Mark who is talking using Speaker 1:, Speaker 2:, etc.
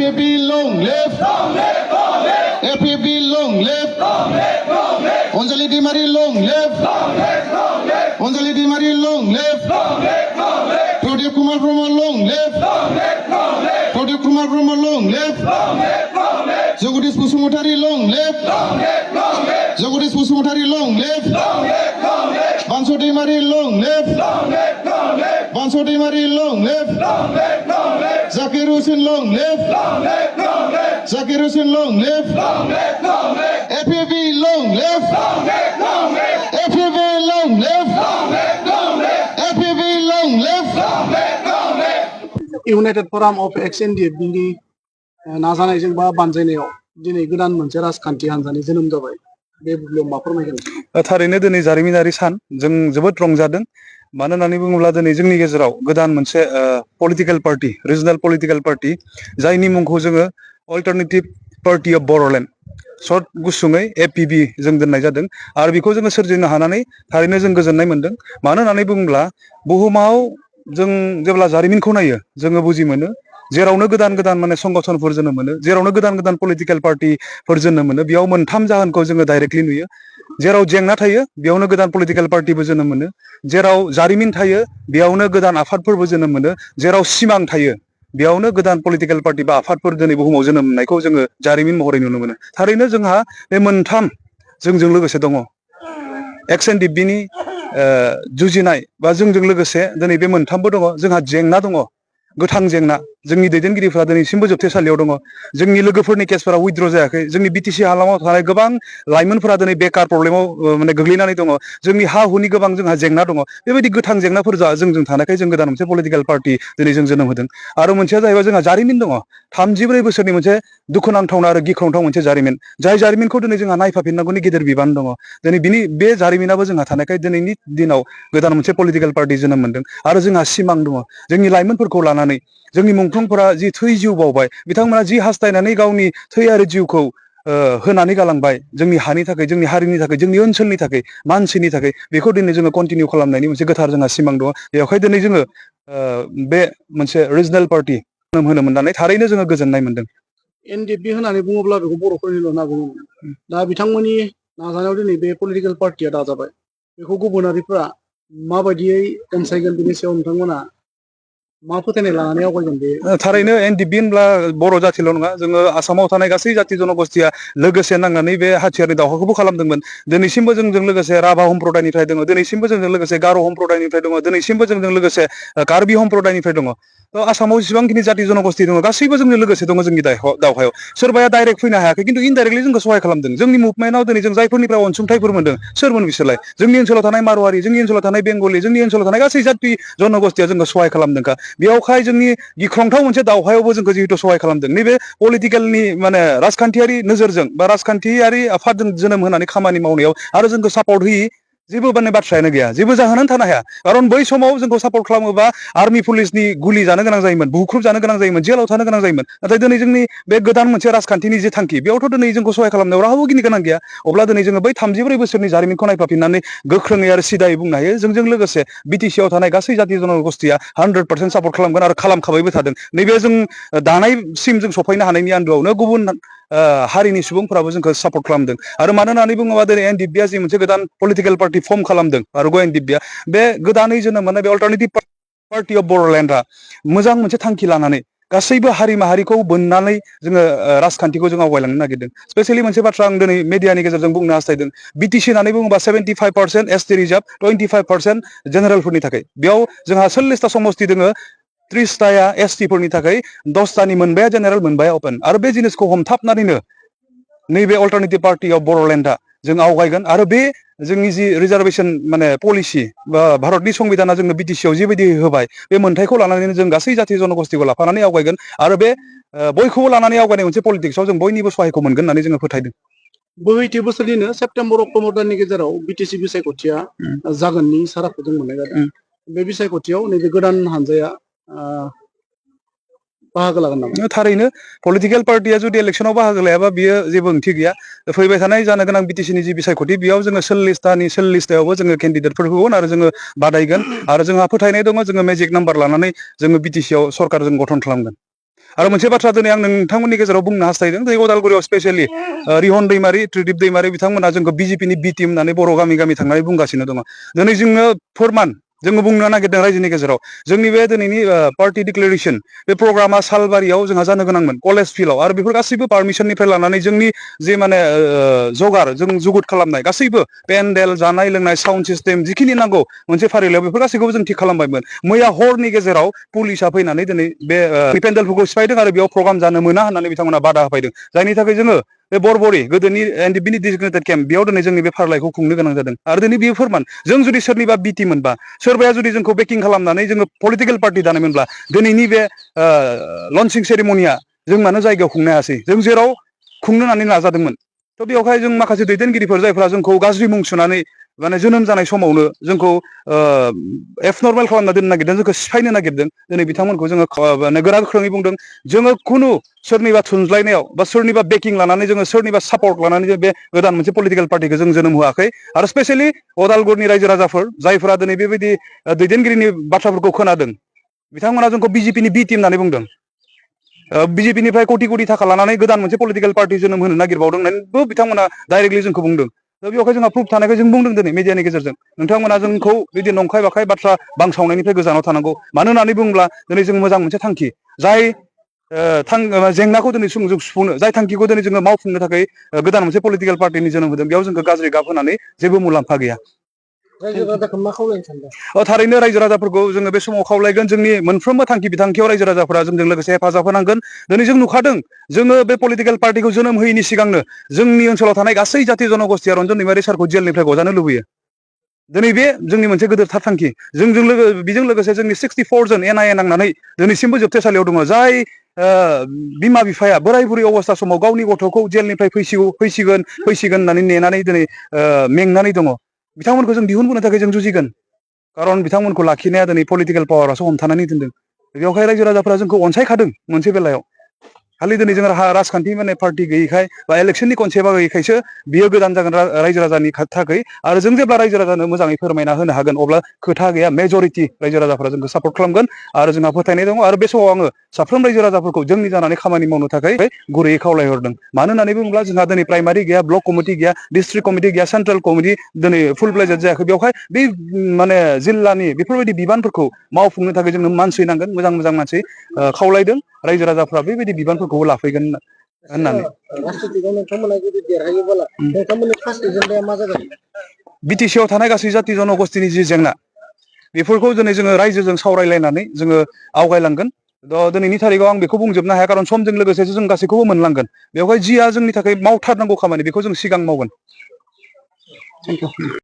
Speaker 1: FPP long live! FPP long live! Anjali Dimari long live! Anjali Dimari long live! Pradip Kumar Brahma long live! Pradip Kumar Brahma long live! Jagadish Pusumotari long live! Jagadish Pusumotari long live! Banso Dimari long live! Banso Dimari long live! Zakir Hussain long live! Zakir Hussain long live! FPP long live! FPP long live! FPP long live!
Speaker 2: United Forum of XNDF-नि नाजानायजों बा बानजायनायाव दिनै गोदान मोनसे राजखान्थि हान्जानि जोनोम जाबाय बे बुब्लियाव मा फोरमायगोन?
Speaker 3: थारैनो दिनै जारिमिनारि सान जों जोबोद रंजादों मानो होननानै बुङोब्ला दिनै जोंनि गेजेराव गोदान मोनसे political party regional political party जायनि मुंखौ जोङो alternative party of Boroland short गुसुङै एपीबी जों दोननाय जादों आरो बेखौ जोङो सोरजिनो हानानै थारैनो जों गोजोननाय मोनदों मानो होननानै बुङोब्ला बुहुमाव जों जेब्ला जारिमिनखौ नायो जोङो बुजि मोनो जेरावनो गोदान गोदान माने संगठनफोर जोनोम मोनो जेरावनो गोदान गोदान पलिटिकल पार्टीफोर जोनोम मोनो बेयाव मोनथाम जाहोनखौ जोङो डाइरेक्टलि नुयो जेराव जेंना थायो बेयावनो गोदान पलिटिकल पार्टीबो जोनोम मोनो जेराव जारिमिन थायो बेयावनो गोदान आफादफोरबो जोनोम मोनो जेराव सिमां थायो बेयावनो गोदान पलिटिकल पार्टी बा आफादफोर दिनै बुहुमाव जोनोम मोननायखौ जोङो जारिमिन महरै नुनो मोनो थारैनो जोंहा बे मोनथाम जोंजों लोगोसे दङ XNDF-नि जुजिनाय बा जोंजों लोगोसे दिनै बे मोनथामबो दङ जोंहा जेंना दङ गोथां जेंना जोंनि दैदेनगिरिफोरा दिनैसिमबो जोबथेसालियाव दङ जोंनि लोगोफोरनि केसफोरा उइथड्र जायाखै जोंनि बिटिसि हालामाव थानाय गोबां लाइमोनफोरा दिनै बेकार प्रब्लेमाव माने गोग्लैनानै दङ जोंनि हा हुनि गोबां जोंहा जेंना दङ बेबायदि गोथां जेंनाफोर जोंजों थानायखाय जों गोदान मोनसे पलिटिकल पार्टी दिनै जों जोनोम होदों आरो मोनसेया जाहैबाय जोंहा जारिमिन दङ 34 बोसोरनि मोनसे दुखुनांथावना आरो गिख्रंथाव मोनसे जारिमिन जाय जारिमिनखौ दिनै जोंहा नायफाफिननांगौनि गेदेर बिबान दङ दिनै बिनि बे जारिमिनाबो जोंहा थानायखाय दिनैनि दिनाव गोदान मोनसे पलिटिकल पार्टी जोनोम मोनदों आरो जोंहा सिमां दङ जोंनि लाइमोनफोरखौ लानानै जोंनि मुंख्लंफोरा जि थै जिउ बावबाय बिथांमोना जि हास्थायनानै गावनि थै आरो जिउखौ होनानै गालांबाय जोंनि हानि थाखाय जोंनि हारिनि थाखाय जोंनि ओनसोलनि थाखाय मानसिनि थाखाय बेखौ दिनै जोङो कन्टिनिउ खालामनायनि मोनसे गोथार जोंहा सिमां दङ बेवहाय दिनै जोङो बे मोनसे रिजनाल पार्टी जोनोम होनो मोननानै थारैनो जोङो गोजोननाय मोनदों
Speaker 2: एनडिएफबि होननानै बुङोब्ला बेखौ बर'फोरनिल' होनना बुङोमोन दा बिथांमोननि नाजानायाव दिनै बे पलिटिकेल पार्टीया दाजाबाय बेखौ गुबुनारिफ्रा माबायदियै अनसायगोन बेनि सायाव नोंथांमोना मा फोथायनाय लानानै आवगायगोन बे
Speaker 3: थारैनो एनडिएफबि होनब्ला बर' जाथिल' नङा जोङो आसामाव थानाय गासै जाथि जनगोष्ठिया लोगोसे नांनानै बे हाथियारनि दावहाखौबो खालामदोंमोन दिनैसिमबो जोंजों लोगोसे राभा सम्प्रदायनिफ्राय दङ दिनैसिमबो जोंजों लोगोसे गार' सम्प्रदायनिफ्राय दङ दिनैसिमबो जोंजों लोगोसे कार्बि सम्प्रदायनिफ्राय दङ आसामाव जेसेबांखिनि जाथि जनगोष्ठि दङ गासैबो जोंनो लोगोसे दङ जोंनि दावहायाव सोरबाया डाइरेक्ट फैनो हायाखै खिन्थु इनडाइरेक्टलि जोंखौ सहाय खालामदों जोंनि मुभमेन्टआव दिनै जों जायफोरनिफ्राय अनसुंथाइफोर मोनदों सोरमोन बिसोरलाय जोंनि ओनसोलाव थानाय मारवारि जोंनि ओनसोलाव थानाय बेंगलि जोंनि ओनसोलाव थानाय गासै जाथि जनगोष्ठिया जोंखौ सहाय खालामदोंखा बेयावहाय जोंनि गिख्रंथाव मोनसे दावहायावबो जोंखौ जिहेतु सहाय खालामदों नैबे पलिटिकेलनि माने राजखान्थियारि नोजोरजों बा राजखान्थियारि आफादजों जोनोम होनानै खामानि मावनायाव आरो जोंखौ सापर्ट होयि जेबो माने बाथ्रायानो गैया जेबो जाहोनानो थानो हाया खारन बै समाव जोंखौ सापर्ट खालामोबा आर्मि पुलिसनि गुलि जानो गोनां जायोमोन बुख्रुब जानो गोनां जायोमोन जेलाव थानो गोनां जायोमोन नाथाय दिनै जोंनि बे गोदान मोनसे राजखान्थिनि जे थांखि बेयावथ' दिनै जोंखौ सहाय खालामनायाव रावबो गिनो गोनां गैया अब्ला दिनै जोङो बै 34 बोसोरनि जारिमिनखौ नायफाफिननानै गोख्रोङै आरो सिदायै बुंनो हायो जोंजों लोगोसे बिटिसिआव थानाय गासै जाथि जनगोष्ठिया 100% सापर्ट खालामगोन आरो खालामखाबायबो थादों नैबे जों दानायसिम जों सफैनो हानायनि आन्दोआवनो गुबुन हारिनि सुबुंफोराबो जोंखौ सापर्ट खालामदों आरो मानो होननानै बुङोबा दिनै एनडिएफबिआ जि मोनसे गोदान पलिटिकेल पार्टी फर्म खालामदों आरो एनडिएफबिआ बे गोदानै जोनोम मोननाय बे अल्टारनेटिभ पार्टी अफ बर'लेण्डआ मोजां मोनसे थांखि लानानै गासैबो हारि माहारिखौ बोननानै जोङो राजखान्थिखौ जों आवगायलांनो नागिरदों स्पेसियेलि मोनसे बाथ्रा आं दिनै मिडियानि गेजेरजों बुंनो हास्थायदों बिटिसि होननानै बुङोबा 75% एसटि रिजार्भ 25% जेनेरेलफोरनि थाखाय बेयाव जोंहा 40टा समस्ति दङ 30टाया एसटिफोरनि थाखाय 10टानि मोनबाया जेनेरेल मोनबाया अपेन आरो बे जिनिसखौ हमथाबनानैनो नैबे अल्टारनेटिभ पार्टी अफ बर'लेण्डआ जों आवगायगोन आरो बे जोंनि जि रिजार्भेसन माने पलिसि बा भारतनि संबिधाना जोंनो बिटिसिआव जिबायदि होबाय बे मोन्थायखौ लानानैनो जों गासै जाथि जनगोष्ठिखौ लाफानानै आवगायगोन आरो बे बयखौबो लानानै आवगायनाय मोनसे पलिटिक्सआव जों बयनिबो सहायखौ मोनगोन होननानै जोङो फोथायदों
Speaker 2: बोहैथि बोसोरनिनो सेप्तेम्बर अक्ट'बर दाननि गेजेराव बिटिसि बिसायख'थिया जागोननि इसाराखौ जों मोननाय जादों बे बिसायख'थियाव नैबे गोदान हानजाया बाहागो लागोन नामा
Speaker 3: थारैनो पलिटिकेल पार्टीया जुदि इलेक्सनाव बाहागो लायाबा बियो जेबो ओंथि गैया फैबाय थानाय जानो गोनां बिटिसिनि जि बिसायख'थि बेयाव जोङो 40टायावबो जोङो केन्डिडेटफोर होगोन आरो जोङो बादायगोन आरो जोंहा फोथायनाय दङ जोङो मेजिक नाम्बार लानानै जोङो बिटिसिआव सरकार जों गठन खालामगोन आरो मोनसे बाथ्रा दिनै आं नोंथांमोननि गेजेराव बुंनो हास्थायदों दिनै उदालगुरियाव स्पेसियेलि रिहन दैमारि त्रिदिप दैमारि बिथांमोना जोंखौ बिजेपिनि बि टिम होननानै बर' गामि गामि थांनानै बुंगासिनो दङ दिनै जोंनो फोरमान जोङो बुंनो नागिरदों रायजोनि गेजेराव जोंनि बे दिनैनि पार्टि डिक्लेरेसन बे प्रग्रामा सालबारियाव जोंहा जानो गोनांमोन कलेज फिल्डआव आरो बेफोर गासैबो पारमिसननिफ्राय लानानै जोंनि जे माने जगार जों जुगुद खालामनाय गासैबो पेन्डेल जानाय लोंनाय साउन्ड सिस्टेम जिखिनि नांगौ मोनसे फारिलाइयाव बेफोर गासैखौबो जों थिग खालामबायमोन मैया हरनि गेजेराव पुलिसा फैनानै दिनै बे पेन्डेलफोरखौ सिफायदों आरो बेयाव प्रग्राम जानो मोना होननानै बिथांमोना बादा होफैदों जायनि थाखाय जोङो बे बरबरि गोदोनि एनडिपिनि डिजिगनेटेड केम्प बेयाव दिनै जोंनि बे फारिलाइखौ खुंनो गोनां जादों आरो दिनै बेयो फोरमान जों जुदि सोरनिबा बिटि मोनबा सोरबाया जुदि जोंखौ बेकिं खालामनानै जोङो पलिटिकेल पार्टि दानायमोनब्ला दिनैनि बे लन्चिं सेरेमनिया जों मानो जायगायाव खुंनो हायासै जों जेराव खुंनो होननानै नाजादोंमोन थ' बेवहाय जों माखासे दैदेनगिरिफोर जायफ्रा जोंखौ गाज्रि मुं सुनानै माने जोनोम जानाय समावनो जोंखौ एबनर्मेल खालामना दोननो नागिरदों जोंखौ सिफायनो नागिरदों दिनै बिथांमोनखौ जोङो गोरा गोख्रोङै बुंदों जोङो खुनु सोरनिबा थुनज्लायनायाव बा सोरनिबा बेकिं लानानै जोङो सोरनिबा सापर्ट लानानै जों बे गोदान मोनसे पलिटिकेल पार्टिखौ जों जोनोम होआखै आरो स्पेसियेलि अदालगुरिनि रायजो राजाफोर जायफोरा दिनै बेबायदि दैदेनगिरिनि बाथ्राफोरखौ खोनादों बिथांमोना जोंखौ बिजेपिनि बि टिम होननानै बुंदों बिजेपिनिफ्राय कोटि कोटि थाखा लानानै गोदान मोनसे पलिटिकेल पार्टि जोनोम होनो नागिरबावदों होननानैबो बिथांमोना डाइरेक्टलि जोंखौ बुंदों दा बेवहाय जोंहा प्रुफ थानायखाय जों बुंदों दिनै मिडियानि गेजेरजों नोंथांमोना जोंखौ बिदि नंखाय बाखाय बाथ्रा बांसावनायनिफ्राय गोजानाव थानांगौ मानो होननानै बुङोब्ला दिनै जों मोजां मोनसे थांखि जाय जेंनाखौ दिनै जों सुफुंनो जाय थांखिखौ दिनै जोङो मावफुंनो थाखाय गोदान मोनसे पलिटिकेल पार्टिनि जोनोम होदों बेयाव जोंखौ गाज्रि गाब होनानै जेबो मुलाम्फा गैया
Speaker 2: रायजो राजाखौ मा खावलायनो सानदों
Speaker 3: थारैनो रायजो राजाफोरखौ जोङो बे समाव खावलायगोन जोंनि मोनफ्रोमबो थांखि बिथांखियाव रायजो राजाफोरा जोंजों लोगोसे हेफाजाब होनांगोन दिनै जों नुखादों जोङो बे पलिटिकेल पार्टिखौ जोनोम होयैनि सिगांनो जोंनि ओनसोलाव थानाय गासै जाथि जनगोष्ठिया रन्जन दैमारि सारखौ जेलनिफ्राय गजानो लुबैयो दिनै बे जोंनि मोनसे गोदोरथार थांखि बेजों लोगोसे जोंनि 64 जन एनआइए नांनानै दिनैसिमबो जोबथेसालियाव दङ जाय बिमा बिफाया बोराय बुरै अबस्था समाव गावनि गथ'खौ जेलनिफ्राय फैसिगोन होननानै नेनानै दिनै मेंनानै दङ बिथांमोनखौ जों दिहुनबोनो थाखाय जों जुजिगोन खारन बिथांमोनखौ लाखिनाया दिनै पलिटिकेल पावारासो हमथानानै दोनदों बेवहाय रायजो राजाफोरा जोंखौ अनसायखादों मोनसे बेलायाव खालि दिनै जों राजखान्थि माने पार्टि गैयैखाय बा इलेक्सननि कनसेप्टआ गैयैखायसो बियो गोदान जागोन रायजो राजानि थाखाय आरो जों जेब्ला रायजो राजानो मोजाङै फोरमायना होनो हागोन अब्ला खोथा गैया मेजरिटि रायजो राजाफोरा जोंखौ सापर्ट खालामगोन आरो जोंहा फोथायनाय दङ आरो बे समाव आङो साफ्रोम रायजो राजाफोरखौ जोंनि जानानै खामानि मावनो थाखाय गुरैयै खावलायहरदों मानो होननानै बुङोब्ला जोंहा दिनै प्राइमारि गैया ब्लक कमिटि गैया डिस्ट्रिक्ट कमिटि गैया सेन्ट्रेल कमिटि दिनै फुल प्लेजेड जायाखै बेवहाय बे माने जिल्लानि बेफोरबायदि बिबानफोरखौ मावफुंनो थाखाय जोंनो मानसि नांगोन मोजां मानसि खावलायदों रायजो राजाफ्रा बेबायदि बिबानफोरखौबो लाफैगोन होननानै
Speaker 2: नोंथांमोना जुदि देरहायोबोला नोंथांमोननि फार्स्ट एजेन्डाया मा जागोन
Speaker 3: बिटिसिआव थानाय गासै जाथि जनगोष्ठिनि जि जेंना बेफोरखौ दिनै जोङो रायजोजों सावरायलायनानै जोङो आवगायलांगोन दिनैनि थारिखआव आं बेखौ बुंजोबनो हाया खारन समजों लोगोसे जों गासैखौबो मोनलांगोन बेवहाय जिया जोंनि थाखाय मावथारनांगौ खामानि बेखौ जों सिगां मावगोन थेंक इउ